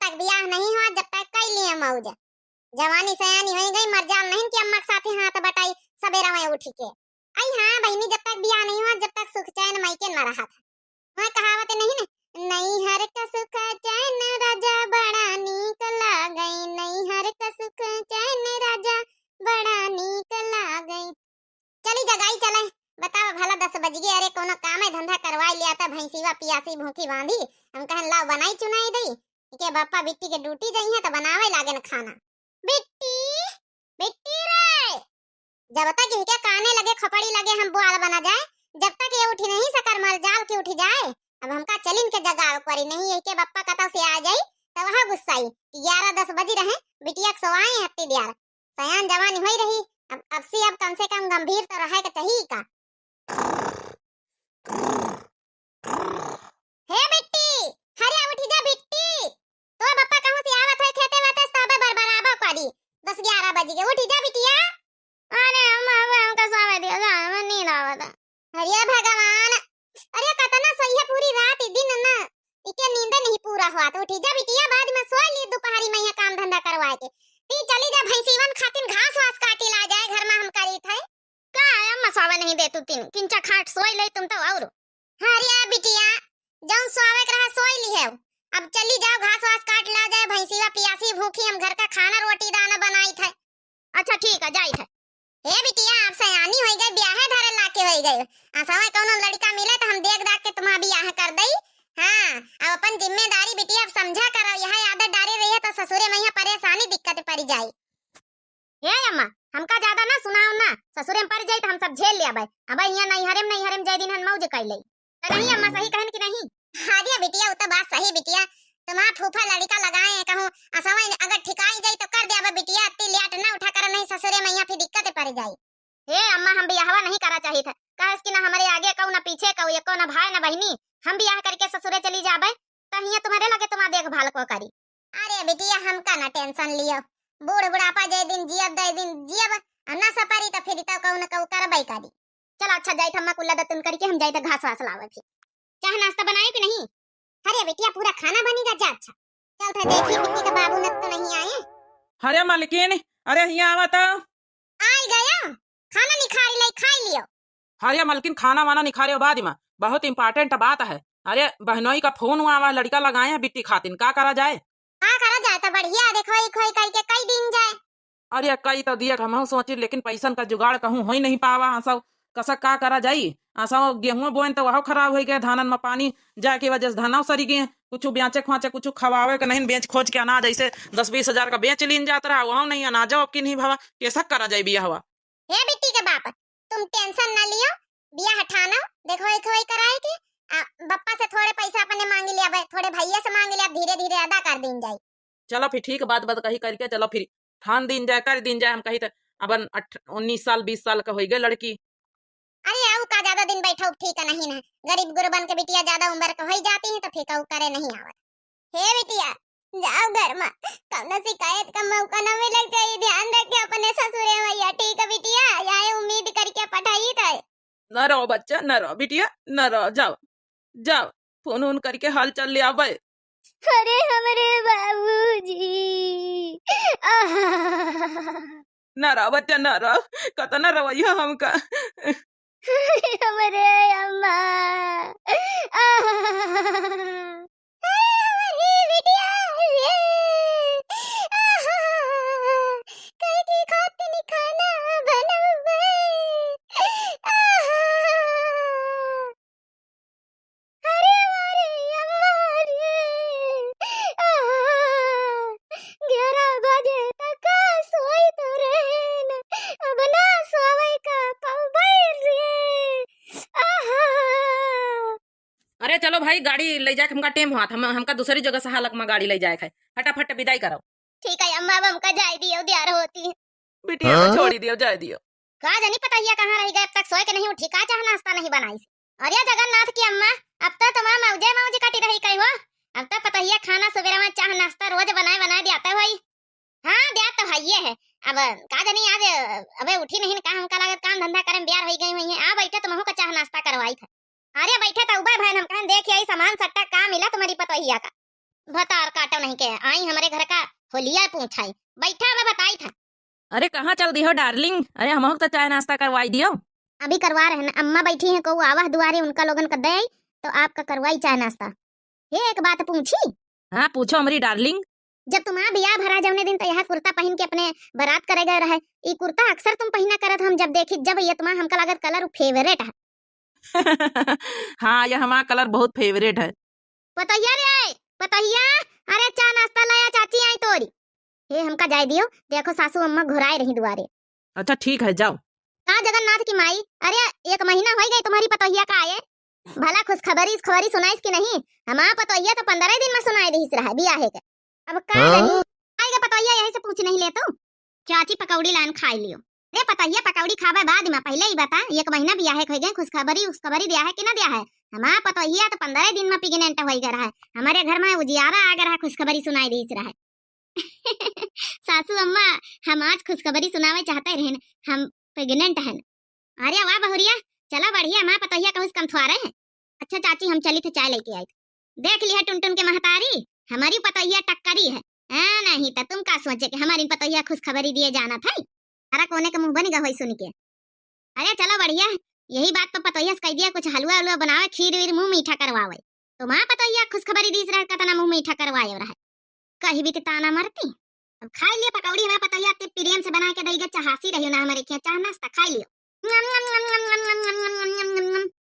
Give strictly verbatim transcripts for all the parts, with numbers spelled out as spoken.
तक बियाह नहीं हुआ, जब तक कई लिए मौज। जवानी सयानी होई गई, मर जाल नहीं कि अम्मा के साथे हाथ बटाई सबेरा में उठी के। आई हाँ बहिनी, जब तक बियाह नहीं हुआ, जब तक सुख चैन मायके न रहा था। वहाँ कहावत नहीं ना, नैहर का सुख चैन राजा बड़ा नीक लागई, नैहर का सुख चैन राजा बड़ा नीक लागई। चली जगाई चले, बतावा भला दस बज गए, अरे कोनो काम है धंधा करवाई लिया था, भैंसीवा पियासी भूखी बांधी, हम कहन लाओ बनाई चुनाई दई, इके बापा बिट्टी के ड्यूटी जइहे तो बनावे लागे न खाना। बिट्टी, बिट्टी रे, जब तक इनके काने लगे, खोपड़ी लगे हम बुआल बना जाए, जब तक ये उठी नहीं सकर मर जाल के उठी जाए। अब हमका चलिन के जगाव परी, नहीं यही के बप्पा कतौ से आ जाई, तब वह गुस्साई कि ग्यारह दस बजी रहे, बिटिया के सोआए हत्ती दियार। सयान जवान होई रही, अब, अब से अब कम से कम गंभीर तो रहे के चाहिए का। हे बिट्टी, हरिया उठी जा बिट्टी। तो बप्पा कहूँ से आवत है खेते वेते से, तबे बरबराबा करी। दस ग्यारह बजी के उठी जा बिटिया। अरे अम्मा, अब हमका सोवे दिया जा, हमें नींद आवत है। अरे भगवान, अरे कतना सोइहे पूरी रात ई दिन ना, इके नींद नहीं पूरा हुआ। तो उठी जा बिटिया, बाद में सोई ली दोपहरी में यहाँ काम धंधा करवाए के। ती चली जा भैंसीवन खातिन घास वास काटी ला जाए, घर में हम करी थे। का है अम्मा, सोवे नहीं दे तू तीन, किंचा खाट सोई ले तुम तो और। अरे बिटिया, जौन सोवे के रहा सोई ली है, अब चली जाओ घास वास काट ला जाए, भैंसीवा पियासी भूखी, हम घर का खाना रोटी दाना बनाई थे। अच्छा ठीक है, जाई थे। हे बिटिया, आप सयानी होई गई, ब्याहे धरे लाके होई गई। असवा कौनो लड़का मिले तो हम देख दाख के तुम्हारा ब्याह कर दई। हाँ, अब अपन जिम्मेदारी बिटिया अब समझा करो, यह आदत डारी रही है तो ससुरे में यहाँ परेशानी दिक्कत पड़ जाई। हे अम्मा, हमका ज्यादा ना सुनाओ ना, ससुरे में पड़ जाई तो हम सब झेल ले अबे। अब यहाँ नहीं हरेम, नहीं हरेम जय दिन हन मौज कर ले। तो नहीं अम्मा, सही कहन कि नहीं? हाँ जी बिटिया, वो तो बात सही बिटिया। तुम्हारा फूफा लड़का लगाए हैं कहूँ, असवा अगर ठिकाई जाई तो कर दे अबे बिटिया, अत्ती लियाट ना उठा कर, नहीं ससुरे में यहाँ फिर दिक्कत पड़ जाई। हे अम्मा, हम बियाहवा नहीं करा चाहित है, काहे कि ना हमरे आगे कऊ ना पीछे कऊ, एको ना भाई ना बहिनी, हम बियाह करके ससुरे चली जाबे, त हियाँ तुम्हारे लगे तुम्हार देखभाल को करी। अरे बिटिया, हमका ना टेंशन लियो, बूढ़ बुढ़ापा जे दिन जियब, दे दिन जियब, आ ना सपरी त फिर तो कऊ ना कऊ करबे करी। चल अच्छा, जाइत अम्मा कुल्ला दतुन करके हम जाइत घास वास लावे फिर। चाह नाश्ता बनाए कि नहीं? अरे बिटिया, पूरा खाना बनी गा, जा अच्छा। चल थे देखी बिट्टी के बाबू न तो नहीं आए। अरे मलकिन, अरे हियाँ आवा तो। आई गया, खाना निखारी लाई, खाई लियो। अरे मलकिन, खाना वाना निखारे बाद में, बहुत important बात है। अरे बहनोई का फोन हुआ, आवा लड़का लगाए हैं बिट्टी खातिन, का करा जाए? का करा जाए तो बढ़िया, देखो एक होई करके कई दिन जाए। अरे कई तो दिया हमहू सोची, लेकिन पैसन का जुगाड़ कहूँ होई नहीं पावा। हंसो कसक का करा जाई? असो गेहूं बोएन तो वह खराब होई गए, धानन में पानी जाए के वजह से धानव सरी गए। कुछ बेचे खोचे, कुछ खवावे के नहीं, बेच खोज के अनाज ऐसे दस बीस हजार का बेच लीन जात रहा, वह नहीं अनाजो अब की नहीं भवा, कैसा करा जाए बियाहवा? हे बिट्टी के बाप, तुम टेंशन ना लियो, बियाह ठानो, देखो एक होई कराए के, आ, बप्पा से थोड़े पैसा अपने मांग लिया, थोड़े भैया से मांग लिया, धीरे धीरे अदा कर दीन जाए। चलो फिर ठीक, बात बात कही करके चलो फिर ठान दीन जाए, कर दीन जाए। हम कही तो अपन अठ-, उन्नीस साल बीस साल का होई गए लड़की। अरे अउ का ज्यादा दिन बैठो ठीक नहीं ना, गरीब गुरबन के बिटिया ज्यादा उम्र के होई जाती है तो फिर कहू करे नहीं आवत। हे बिटिया, जाओ घर में, कौनो शिकायत का मौका ना मिले चाहिए, ध्यान रखे अपने ससुरे भैया, ठीक है बिटिया, यही उम्मीद करके पठाई थे। न रहो बच्चा, न रहो बिटिया, न रहो, जाओ, जाओ, फोन उन करके हाल चाल ले आवे। अरे हमरे बाबूजी, आहा। न रहो बच्चा, न रहो, कतना रवैया हमका। अरे हमरे अम्मा, आहा। अरे हमरी बिटिया, ये, आहा, कई की खातिन खाना बनौबे, आहा। अरे मोरी अम्मा रे, आहा, ग्यारह बजे तक सोई तो रहेन, अब ना सोवे का पौबे रे, आहा। अरे चलो भाई, गाड़ी ले जाए के हमका टेम हुआ था, हम, हमका दूसरी जगह से हालक में गाड़ी ले जाए है, फटाफट विदाई करो। ठीक है अम्मा, अब हमका जाए दियो, द्यार होती। बिटिया को हाँ? छोड़ी दियो, जाए दियो। का जानी पतोहिया कहाँ रही गए, अब तक सोए के नहीं उठी, का चाह नाश्ता नहीं बनाई से। अरे जगन्नाथ की अम्मा, अब तो तुम्हार मौजे मौज कटी रही कई हो, अब तो पतोहिया खाना सुबेरा में चाह नाश्ता रोज बनाए बनाए दियाते होई। हाँ, द्यात तो हइये है। अब का जानी आज, अबे उठी नहीं न का, हमका लागत काम धंधा करे में ब्यार होई गई हुई है। आ बैठे, तुमहू का चाह नाश्ता करवाई था। अरे बैठे तो उबे भैन, हम कहन देख आई सामान सट्टा का मिला तुम्हारी पतोहिया का। भतार काटो नहीं। के आई हमरे घर का होलिया पूछाई। बैठा, मैं बताई था। अरे, कहाँ चल दिहो darling? अरे, हमहू के तो चाय नाश्ता करवाई दियो। अभी करवा रहे हैं, अम्मा बैठी हैं, कहू आवह दुआरे, उनका लोगन का दे, तो आपका करवाई चाय नाश्ता। हे, एक बात पूछी? हाँ, पूछो हमरी darling। जब तुम्हार बियाह भरा जौने दिन, तो यह कुर्ता पहिन के अपने बारात करे गए रहे, ई कुर्ता अक्सर तुम पहिना करत, हम जब देखी, जब ये तुम्हार, हमका लागत colour favourite है। हाँ, यह हमार colour बहुत favourite है। पतोहिया रे, पतोहिया, अरे चाय नाश्ता लाया, चाची आई तोरी। हे, हमका जाए दियो, देखो सासू अम्मा घुराए रही दुआरे। अच्छा ठीक है, जाओ। का जगन्नाथ की माई, अरे एक महीना होइ गए तुम्हारी पतोहिया का आए, भला खुशखबरी, खुशखबरी सुनाइस कि नहीं? हमार पतोहिया तो पन्द्रह दिन में सुनाए दिहिस रहा बियाहे के। अब का हाँ? कही? आएगा पतोहिया, यही से पूछ नहीं ले तू। चाची पकौड़ी लान खाई लियो। अरे पतोहिया पकौड़ी खाबे बाद में, पहले ही बता, एक महीना बियाहे के होइ गए, खुशखबरी, खुशखबरी दिया है कि ना दिया है? हमार पतोहिया तो पन्द्रह दिन में pregnant होइ गए रहा है, हमारे घर में उजियारा आ गए रहा खुशखबरी सुनाई दिहिस रहा है। सासू अम्मा, हम आज खुशखबरी सुनावे चाहते रहन, हम pregnant हन। अरे वाह बहुरिया, चला बढ़िया, हमार पतोहिया कहूँ से कमथुआरे हैं। अच्छा चाची, हम चली थे चाय लेके आई। देख लिया टुनटुन के महतारी, हमारी पतोहिया टक्करी है। हाँ, नहीं तो तुम का सोचे कि हमारी पतोहिया खुशखबरी दिए जाना था? हरा कोने के मुँह बन गए होई सुन के। अरे चलो बढ़िया, यही बात तो पतोहिया से कह दिया, कुछ हलवा उलवा बनावे, खीर वीर मुँह मीठा करवावे। तुम्हार पतोहिया खुशखबरी दिहिस रहे, कतना मुँह मीठा करवाए रहे। कही भी ते ताना मरती। अब खाई लियो पकौड़ी, हमार पतोहिया ते प्रेम से बना के दई गे, चहासी रहियो ना हमारे खिया, चाह नाश्ता खाई लियो।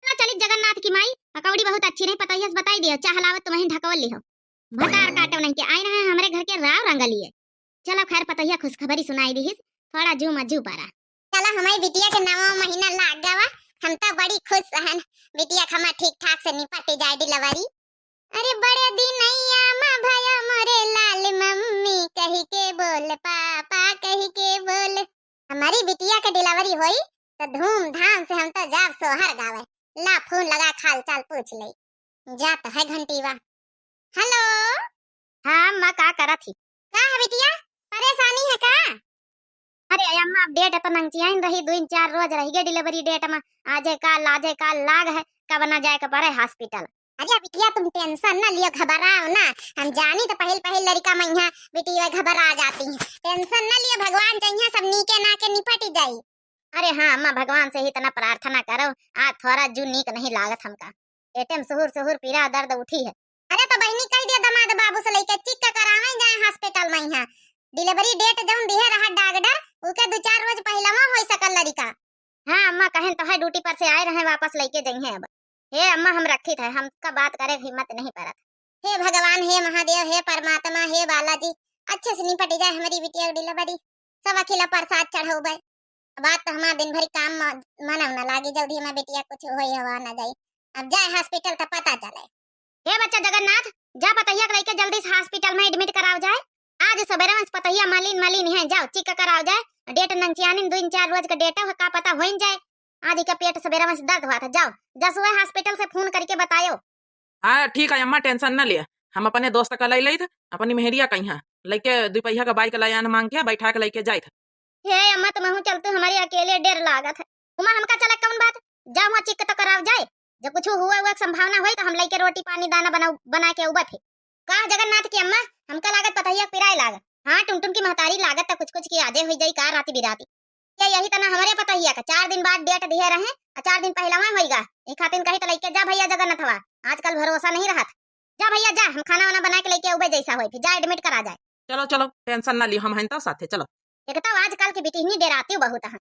ना चली जगन्नाथ की माई, पकौड़ी बहुत अच्छी रही, पतोहिया से बताई दियो, चाह लावत तुम्हें ढकवल लिहो। भतार काटो नहीं के आए रहे हमारे घर के राव रंग लिए। चलो खैर, पतोहिया खुशखबरी सुनाई दिहिस, थोड़ा जू मजू परा। चला, हमारी बिटिया के नवा महीना लाग गवा, हम तो बड़ी खुश हन। बिटिया के हमार ठीक ठाक से निपट जाए delivery। अरे बड़े दिनैया मा भया मोरे लाल, मम्मी कही के बोल, पापा कही के बोल। हमारी बिटिया के delivery होई तो धूमधाम से हम तो जाब सोहर गावे। ला फोन लगा, हाल चाल पूछ ले। जात है घंटीवा। हेलो। हाँ अम्मा, का करत ही? का है बिटिया, परेशानी है का? अरे अम्मा, अब date तो नंगचियाइन रही, दुइन चार रोज रहि गए delivery date में। आजे काल, आजे काल लाग है, कब ना जाए के पड़े hospital। अरे बिटिया, तुम tension ना लियो, घबराओ ना। हम जानी तो पहिल पहिल लड़िका मइहाँ बिटिया घबरा जाती है। Tension ना लियो, भगवान चाहिए सब नीके नाके निपट जाई। अरे हाँ अम्मा, भगवान से ही इतना प्रार्थना करो, आज थोड़ा जू नीक नहीं लागत हमका। पेटे में सुहुर सुहुर पीड़ा दर्द उठी है। अरे तो बहिनी कह दिया दमाद बाबू से लइके check करावे जाए hospital मइहाँ। Delivery date जौन दिहे रहा डॉक्टर, उके दू चार रोज पहिलवा होइ सकल लड़िका। हाँ अम्मा, कहेन तो है duty पर से आए रहे, वापस लइके जइहें अब। हे अम्मा, हम रखित है, हमका बात करे हिम्मत नहीं परत। हे भगवान, हे महादेव, हे परमात्मा, हे बालाजी, अच्छे से निपट जाए हमारी बिटिया delivery। सब अखिला प्रसाद चढ़ौबे। अब आज तो हमार दिन भरी काम म-, मनव न लागी, जल्दी हमार बिटिया कुछ होई हवा न जाई। अब जाए hospital त पता चले। हे बच्चा जगन्नाथ, जा पतोहिया के लइके जल्दी से hospital में admit कराओ जाए। आज सबेरे में पतोहिया मलिन मलिन है, जाओ check कराओ जाए। Date नंगचियानिन दुइन चार रोज का date है, का पता होइन जाए। आज इका पेट सबेरे में दर्द हुआ था, जाओ जसुए hospital से फोन करके बतायो। हाँ ठीक है अम्मा, tension न लिया, हम अपने दोस्त का लइ लइत, अपनी मेहरिया कइहाँ लइके दुपहिया का bike लइ आन मांग के, बैठा के लइके जाइत। हे अम्मा, तुमहू चलतू, हमारे अकेले डेर लागत है। उमा, हमका चले कौन बात, जाओ वहाँ check तो कराओ जाए, जब कुछ हुआ हुआ के संभावना होई तो हम लइके रोटी पानी दाना बनाऊ, बना के उबा फिर। का जगन्नाथ की अम्मा, हमका लागत पतोहिया पिराए लाग। हाँ, टुनटुन की महतारी लागत त कुछ कुछ की आजे हुई जाई का राती बिराती। क्या यही तना हमरे पतोहिया का चार दिन बाद date दिहे रहे, आ चार दिन पहिलवा होइगा। ई खातिन कही त लइके जा भइया जगन्नाथवा, आजकल भरोसा नहीं रहत। जा भइया जा, हम खाना वाना बना के लइके उबे जैसा होई, फिर जा admit करा जाए। चलो चलो, tension ना लियो, हम हन तो साथे, चलो। एक तो आजकल की बिटिहनी डेराती बहुत हैं।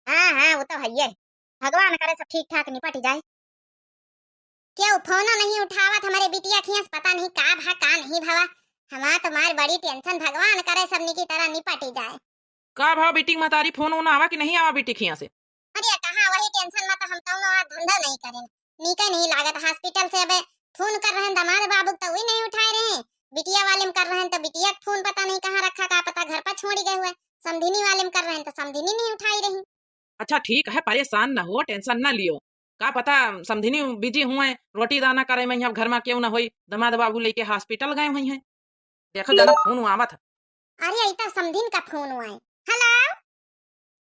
हाँ हाँ, वो तो है ये। भगवान करे सब ठीक ठाक निपट जाए। केहू फोनो नहीं उठावत हमरे बिटिया खियाँ से, पता नहीं का भा का नहीं भवा। हमार तो मार बड़ी tension, भगवान करे सब निकी तरह निपट जाए। का भा बिटिक महतारी, फोन उन आवा कि नहीं आवा बिटिक खियाँ से? अरे कहाँ, वही tension में तो हम कौनो आज धंधा नहीं करेन, नीके नहीं लागत। Hospital से अबे फोन कर रहे हैं दमाद बाबू तो वही नहीं उठाए रहे, बिटिया वाले में कर रहे हैं तो बिटिया का फोन पता नहीं कहाँ रखा, का पता घर पर छोड़ी गए हुए। समधिनी वाले में कर रहे हैं तो समधिनी नहीं उठाई रही। अच्छा ठीक है, परेशान न हो, tension न लियो। का पता समधिनी busy हुए, रोटी दाना करे में, यहाँ घर में केहू न होई, दमाद बाबू लइके hospital गए हुई हैं। देखो जना फोन आवत है। अरे ई तो समधिन का फोन हुआ है। हेलो,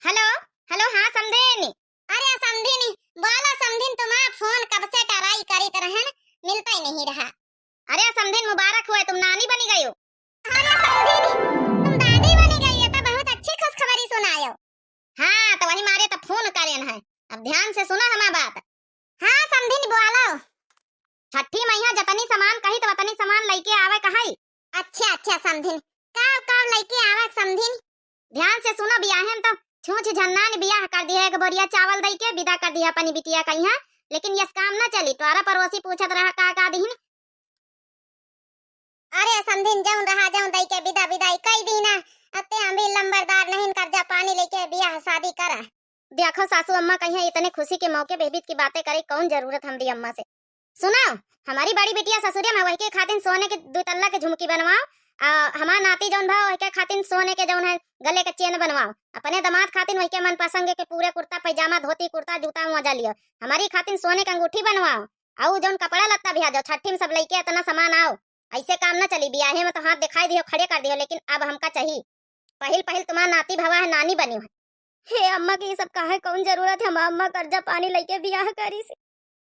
हेलो, हेलो, हाँ समधिन। अरे समधिन, बोला समधिन, तुम्हारा फोन कब से try करीत रहन, मिलता ही नहीं रहा। अरे समधिन मुबारक हुए, तुम नानी बनी गई हो। लइके आवे कहई। अच्छा, अच्छा समधिन, का, का लइके आवे समधिन? ध्यान से सुनो, बियाहे में तो छूछ झन्नान बियाह कर दिया, एक बोरिया चावल दइके विदा कर दिया अपनी बिटिया कइहाँ, लेकिन यस काम न चली। तोहरा पड़ोसी पूछत रहा का, का दिहिन? अरे समधिन, जउन रहा जउन दइके विदा, विदाई कई दीना, अते हम भी लंबरदार नहीं, कर्जा पानी लइके बियाह शादी करा। देखो सासू अम्मा कइहाँ इतने खुशी के मौके पे बीत की बातें करे, कउन जरूरत हमरी अम्मा से। सुनो, हमरी बड़ी बिटिया ससुरे में वही के खातिन सोने के दुई तल्ला के झुमकी बनवाओ, आ हमार नाती जउन भा वही के खातिन सोने के जउन है गले के चेन बनवाओ, अपने दामाद खातिन वही के मनपसंद के पूरे कुर्ता पैजामा, धोती कुर्ता, जूता मोजा लियो, हमरी खातिन सोने के अंगूठी बनवाओ, अउ जउन कपड़ा लत्ता भी आ जाओ, छठी में सब लइके इतना सामान आओ। अइसे काम न चली, बियाहे में तो हाथ दिखाई दियो, खड़े कर दियो, लेकिन अब हमका चाही। पहिल पहिल तुम्हार नाती भवा है, नानी बनी है। हे अम्मा के ये सब काहे, कउन जरूरत है? हमार अम्मा कर्जा पानी लइके बियाह करिस।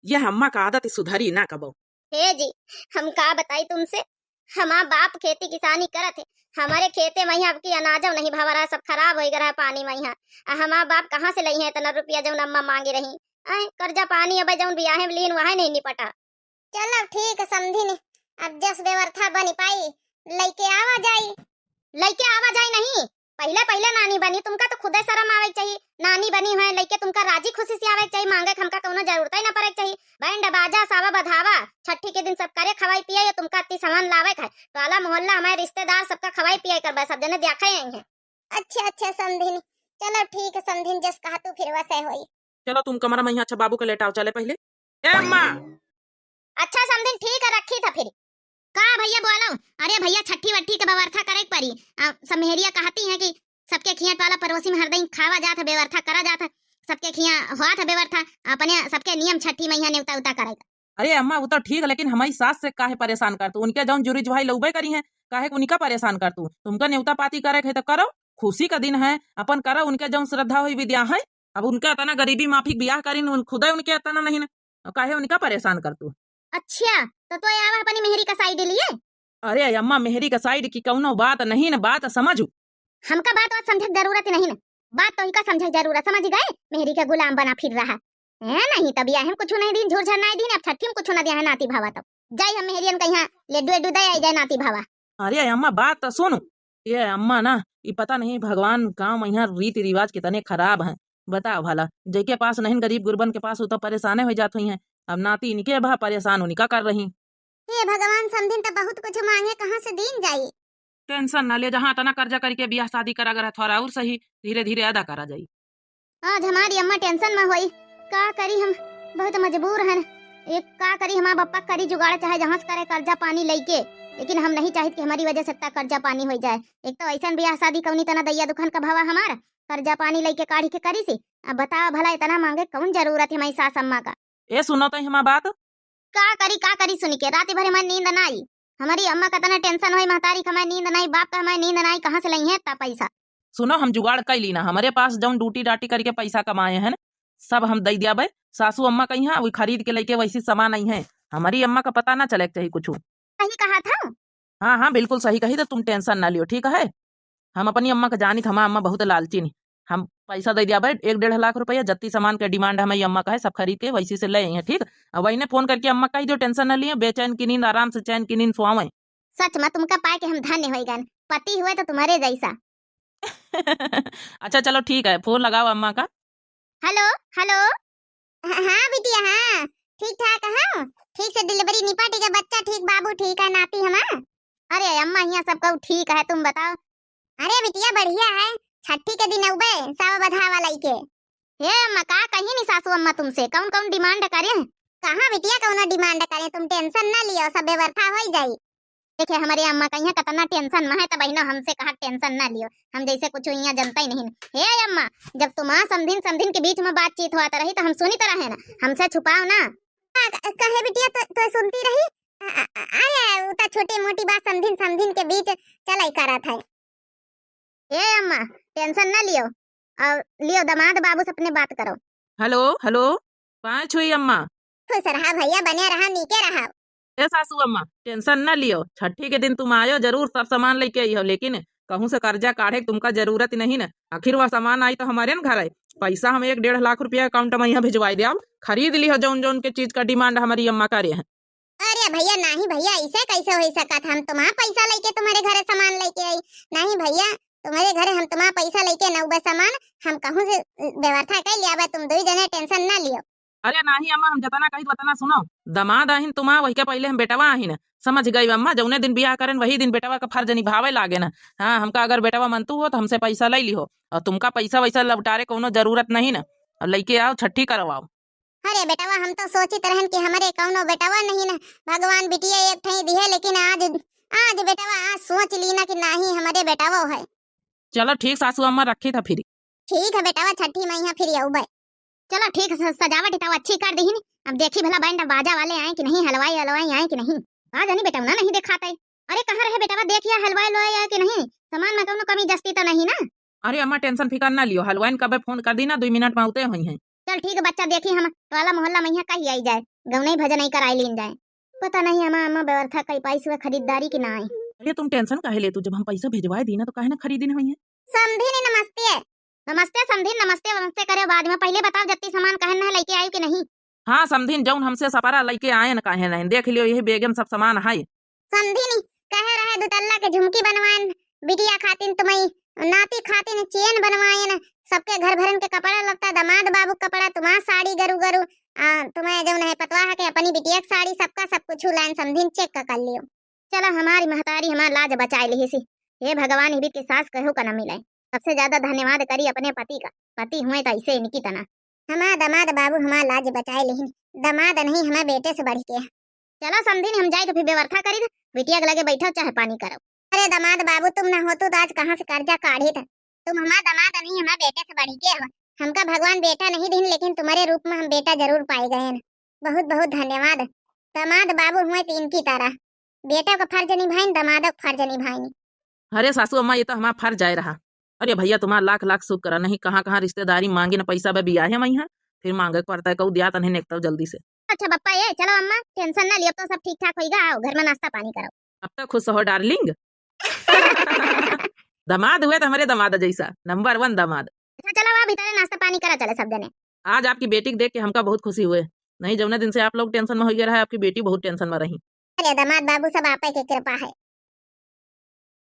ये अम्मा का आदत सुधरी ना कबो। हे जी, हम का बताई तुमसे, हमार बाप खेती किसानी करत है, हमरे खेते में यहाँ अबकी अनाजो नहीं भवा रहा, सब खराब होइ गया है पानी में यहाँ। आ हमार बाप कहाँ से लइहैं इतना रुपया जउन अम्मा मांगे रही? आए, कर्जा पानी अब जउन बियाहे में लीन वह नहीं निपटा। चलो ठीक समधिन, अब जस व्यवस्था बनी पाई, लइके आवा जाई। लइके आवा जाई नहीं, पहिले पहिले नानी बनी, तुमका तो खुदे शरम आवे के चाही। नानी बनी है, लइके तुमका राजी खुशी से आवे के चाही, मांगे के हमका कउनो जरूरत ही ना पड़े के चाही। बैंड बाजा, सावा बधावा, छठी के दिन सब करे, खवाई पियाई, तुमका अति सामान लावे के है। टोला मोहल्ला, हमारे रिश्तेदार सबका खवाई पियाई करबे, सब जने देखे आई हैं। अच्छा, अच्छा समधिन, चलो ठीक है समधिन, जस कहा तू फिर वैसे होई। चलो तुम कमरा में यहाँ, अच्छा बाबू के लेटाओ, चले पहिले। ए अम्मा! अच्छा समधिन, ठीक है, रखी था फिर। का भइया बोलो? अरे भइया, छठी वट्ठी के व्यवस्था करे के पड़ी। आ, सब मेहरिया कहती हैं कि सबके खिया टोला पड़ोसी में हरदम खावा जात है, व्यवस्था करा जात है, सबके खिया होत है व्यवस्था, अपने सबके नियम छठी में यहाँ नेवता उता करे। अरे अम्मा, वो तो ठीक है, लेकिन हमारी सास से काहे परेशान कर तू? उनके जउन जुरी जुहाई लउबे करी हैं, काहे को उनका परेशान कर तू? तुमका नेवता पाती करे के है तो करो, खुशी का दिन है, अपन करो, उनके जउन श्रद्धा होई विद्या है। अब उनके इतना गरीबी माफिक बियाह करिन, उन खुदे उनके इतना नहीं न, काहे उनका परेशान कर तू? अच्छा, तो तू आवा अपनी मेहरी का side लिए? अरे अम्मा, मेहरी का side की कउनो बात नहीं न, बात समझू। हमका बात वात समझे के जरूरत नहीं न, बात तो इनका समझे के जरूरत, समझ गए? मेहरी के गुलाम बना फिर रहा है, नहीं तब बियाहे में कुछ नहीं दीन, झुरझर नहीं दीन, अब छठी में कुछ ना दिया है नाती भावा। तब जाई हम मेहरियन कइहाँ लेड्डू एड्डू दे आई जाए नाती भावा। अरे अम्मा, बात तो सुन। ये अम्मा ना, ई पता नहीं भगवान गाँव में यहाँ रीति रिवाज कितने खराब हैं। बताओ भला, जेके पास नहीं, गरीब गुरबन के पास, वो तो परेशाने हो जात हुई हैं। अब नाती इनके भा परेशान उनका कर रही। हे भगवान, समधिन तो बहुत कुछ मांगे, कहाँ से दीन जाई? Tension ना ले, जहाँ इतना कर्जा करके बियाह शादी करा गया थोड़ा और सही, धीरे धीरे अदा करा जाई। आज हमारी अम्मा tension में होई, का करी, हम बहुत मजबूर हन। एक का करी, हमार बप्पा करी जुगाड़, चाहे जहाँ से करे कर्जा पानी लइके, लेकिन हम नहीं चाहित कि हमारी वजह से इतना कर्जा पानी होइ जाए। एक तो ऐसन बियाह शादी कउनी तना दैया दुखन का भवा हमार, कर्जा पानी लइके काढ़ी के करी सी। अब बताओ भला, इतना मांगे कउन जरूरत है हमारी सास अम्मा का? ए सुनो तो हमार बात। का करी, का करी सुनी के, रात भर हमारी नींद ना आई। हमारी अम्मा का तना tension होई, महतारी का हमारी नींद ना आई, बाप का हमारी नींद ना आई, कहाँ से लइहैं इतना पैसा? सुनो, हम जुगाड़ कई ली ना, हमरे पास जउन डूटी डाटी करके पैसा कमाए हैं, सब हम दइ दियाबे। सासू अम्मा कइहाँ, वही खरीद के लइके वैसी सामान आई हैं। हमारी अम्मा का पता ना चले के चाही कुछ। सही कहा था। हाँ, हाँ, बिल्कुल सही कही, तो तुम tension ना लियो, ठीक है? हम अपनी अम्मा का जानित, हमार अम्मा बहुत लालची नहीं। हम पैसा दइ दियाबे, एक डेढ़ लाख रुपया, जत्ती सामान के demand हमारी अम्मा का है, सब खरीद के वैसी से ले आई हैं, ठीक? अब वही ने phone करके अम्मा कही दियो, tension ना लिए, बेचैन की नींद, आराम से चैन की नींद सोआवे। सच में तुमका पाए के हम धन्य होइ गए, पति हुए तो तुम्हारे जैसा। अच्छा चलो ठीक है, phone लगाओ अम्मा का। Hello, hello। ह-, हाँ बिटिया, हाँ, ठीक ठाक है, ठीक से delivery निपट गया, बच्चा ठीक, बाबू ठीक है, नाती हमार। अरे अम्मा, हियाँ सब कहू ठीक है, तुम बताओ। अरे बिटिया बढ़िया है, छठी के दिन अउबे, सावा बधावा लइके। हे अम्मा, का कही नी सासू अम्मा तुमसे, कउन कउन demand करे हैं? कहाँ बिटिया कउनो demand करे, तुम tension ना लियो, सब व्यवस्था होइ जाई। देखे, हमरे अम्मा कहिया कतना tension में है, त बहिनो हमसे कहा tension ना लियो, हम जैसे कुछ यहाँ जनते ही नहीं। हे अम्मा, जब तुम्हार समधिन समधिन के बीच में बातचीत होत रही त हम सुनित रहे ना, हमसे छुपाओ ना। का, का, कहे बिटिया तो, तो सुनती रही? अ, अ, अ, अरे, उ त छोटी मोटी बात समधिन समधिन के बीच चलाई करत है। ए अम्मा, tension ना लियो, और लियो दामाद बाबू से अपने बात करो। Hello, hello, पाँच हुई अम्मा। खुश रहा भैया, बने रहा, नीके रहा। ए सासू अम्मा, tension ना लियो, छठी के दिन तुम आयो जरूर, सब सामान लेके आई हो, लेकिन कहूँ से कर्जा काढ़े के तुमका जरूरत नहीं न। आखिर वह सामान आई तो हमारे न घर आए। पैसा हम एक डेढ़ लाख रुपया account में यहाँ भिजवाई दे, खरीद लियो जौन जौन के चीज का demand हमारी अम्मा करे हैं। अरे भइया, नाहीं भइया, अइसे कइसे होइ सकत? हम तुम्हार पइसा लइके तुम्हरे घरे सामान लइके आई? नाहीं भइया, तुम्हरे घरे हम तुम्हार पइसा लइके नउबे सामान, हम कहूँ से व्यवस्था कइ लियाबे, तुम दुइ जने tension न लियो। अरे नाहीं अम्मा, हम जतना कहित वतना सुनो, दमाद आहिन तुम्हार, वहिके पहिले हम बेटवा आहिन, समझ गई अम्मा, जउने दिन बियाह करेन वही दिन बेटवा क फर्ज निभावइ लागेन। हाँ, हमका अगर बेटवा मनतू हो त हमसे पइसा लइ लिहो, अउर तुमका पइसा वइसा लौटारे कउनो जरूरत नहीं न, अउर लइके आओ, छट्ठी करवाओ। अरे बेटवा, हम तो सोचित रहन कि हमरे कउनो बेटवा नहीं न, भगवान बिटिया एक ठई दिहे, लेकिन आज, आज बेटवा, आज सोच ली न कि नाहीं हमरे बेटवो है। चलो ठीक सासू अम्मा, रखित ह फिर। ठीक है बेटवा, छट्ठी मइहाँ फिर अउबे। चलो ठीक, स-, सजावट तो अच्छी कर दिहिन। अब देखी भला बैंड बाजा वाले आए कि नहीं, हलवाई हलवाई आए कि नहीं। का जानी बेटवा ना नहीं देखात है। अरे कहाँ रहे बेटवा, देखिया हलवाई हलवाई आए कि नहीं, सामान में कउनो कमी जस्ती तो नहीं ना? अरे अम्मा, tension फिकर ना लियो, हलवाइन कबे फोन कर दी ना, दुइ मिनट में अउते होइहैं। चल ठीक बच्चा, देखी हम टोला मोहल्ला मइहाँ कही आई जाए, गउनई भजनई कराई लीन जाए। पता नहीं अम्मा, अम्मा व्यवस्था कइ पाइस हुए खरीदारी कि ना आई। अरे तुम tension काहे लेतू, जब हम पइसा भेजवाए दी ना तो काहे ना खरीदिन होइहैं। समधिन नमस्ते। नमस्ते समधिन, नमस्ते वमस्ते करे बाद में, पहिले बताओ जत्ती सामान कहेन है लइके आयु कि नहीं? हाँ समधिन, जउन हमसे सपरा लइके आएन कहेन है, देख लियो यही बेगे में सब सामान है। समधिन कहे रहे दुतल्ला के झुमकी बनवाएन बिटिया खातिन, तुम्हई नाती खातिन चेन बनवाएन, सबके घर भरन के कपड़ा लत्ता, दमाद बाबू क कपड़ा, तुम्हार साड़ी गरु गरु, आ, तुम्हें जउन है पतवाह के अपनी बिटिया क साड़ी, सबका सब कुछ लाएन समधिन, check क कर लियो। चला हमारी महतारी हमार लाज बचाए लिहिसी। हे भगवान, इबित के सास कहू का न मिले। सबसे ज्यादा धन्यवाद करी अपने पति का, पति हुए तो अइसे इनकी तना। हमार दमाद बाबू हमार लाज बचाए लिहिन, दमाद नहीं हमार बेटे से बढ़ के। चला समधिन हम जाई तो फिर व्यवस्था करी, बिटिया के लगे बैठो चाहे पानी करो। अरे दमाद बाबू तुम न होतू तो आज कहाँ से कर्जा काढ़ी था। तुम हमार दमाद नहीं हमार बेटे से बढ़ के हो। हमका भगवान बेटा नहीं दिन लेकिन तुम्हरे रूप में हम बेटा जरूर पाए गए हैं। बहुत बहुत धन्यवाद। दमाद बाबू हुए तो इनकी तरह। बेटो का फर्ज निभाइन, दमादो का फर्ज निभाइन। अरे सासू अम्मा, ये तो हमार फर्ज आए रहा। अरे भइया, तुम्हार लाख लाख शुक्र है, नहीं कहाँ कहाँ रिश्तेदारी मांगे न पैसा बे बियाहे मइहाँ, फिर मांगे के पड़ता है, कहू दिया तन्हे नेकतव जल्दी से। अच्छा बप्पा, ये चलो अम्मा, tension ना लियो, अब तो सब ठीक ठाक होइगा, आओ घर में नाश्ता पानी करो। अब तो खुश हो darling। दमाद हुए तो हमरे दमाद जैसा, number one दमाद। अच्छा चलो, आ भीतरे नाश्ता पानी करा चले सब जने। आज आपकी बेटी के देख के हमका बहुत खुशी हुए, नहीं जौने दिन से आप लोग tension में होइगे रहे, आपकी बेटी बहुत tension में रही। अरे दमाद बाबू, सब आपे के कृपा है।